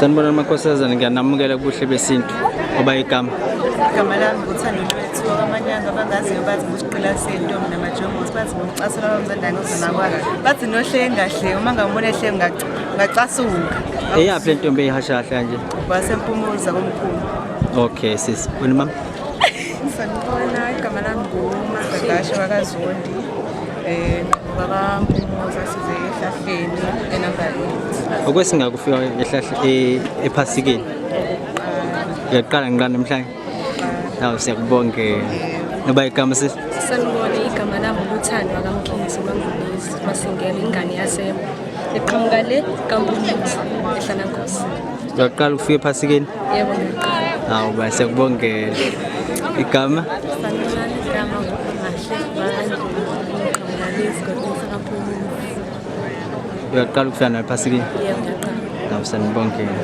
Sanibona makhosazana, ngiyanamukela kubuhle besintu. Oba igama? Igama lami nguThando Lwethu wakwamanyanga, abangaziyo bathi ngusiqila sentombi namajongosi, bathi ngumcasula wamzanda ngozama kwakhe, bathi nohle engahle uma ngambona ehle ngacasuka. Eyaphi le ntombi eyihashahla kanje? Wasempumuza komkhulu. Okay sis, wena mama? Sanibona, igama lami nguMagadashe wakaZondi. Baba Mpumuza, size ehlahleni enumber 8. Okwesingaka ufika ehlahla ephasikeni. Uyaqala ngiqala namhlanje. Hawu, siyakubongela. Noba igama sis? Sanibona, igama lami uLuthando wakaMkhize Mangubezi Masingelo, ingane yasembo eqhamuka le kaMpumuza eHlanankosi. Uyaqala ukufika ephasikeni? Yebo, ngiyaqala. Hawu ba, siyakubongela. Igama? Sanibonani, igama nguMahle wakaNdlovu, ngiqhamuka le esigodini sakaMpumuza. Uyaqala ukufika nayo ephasikeni? Yebo, ngiyaqala. Hawu, sanibongela.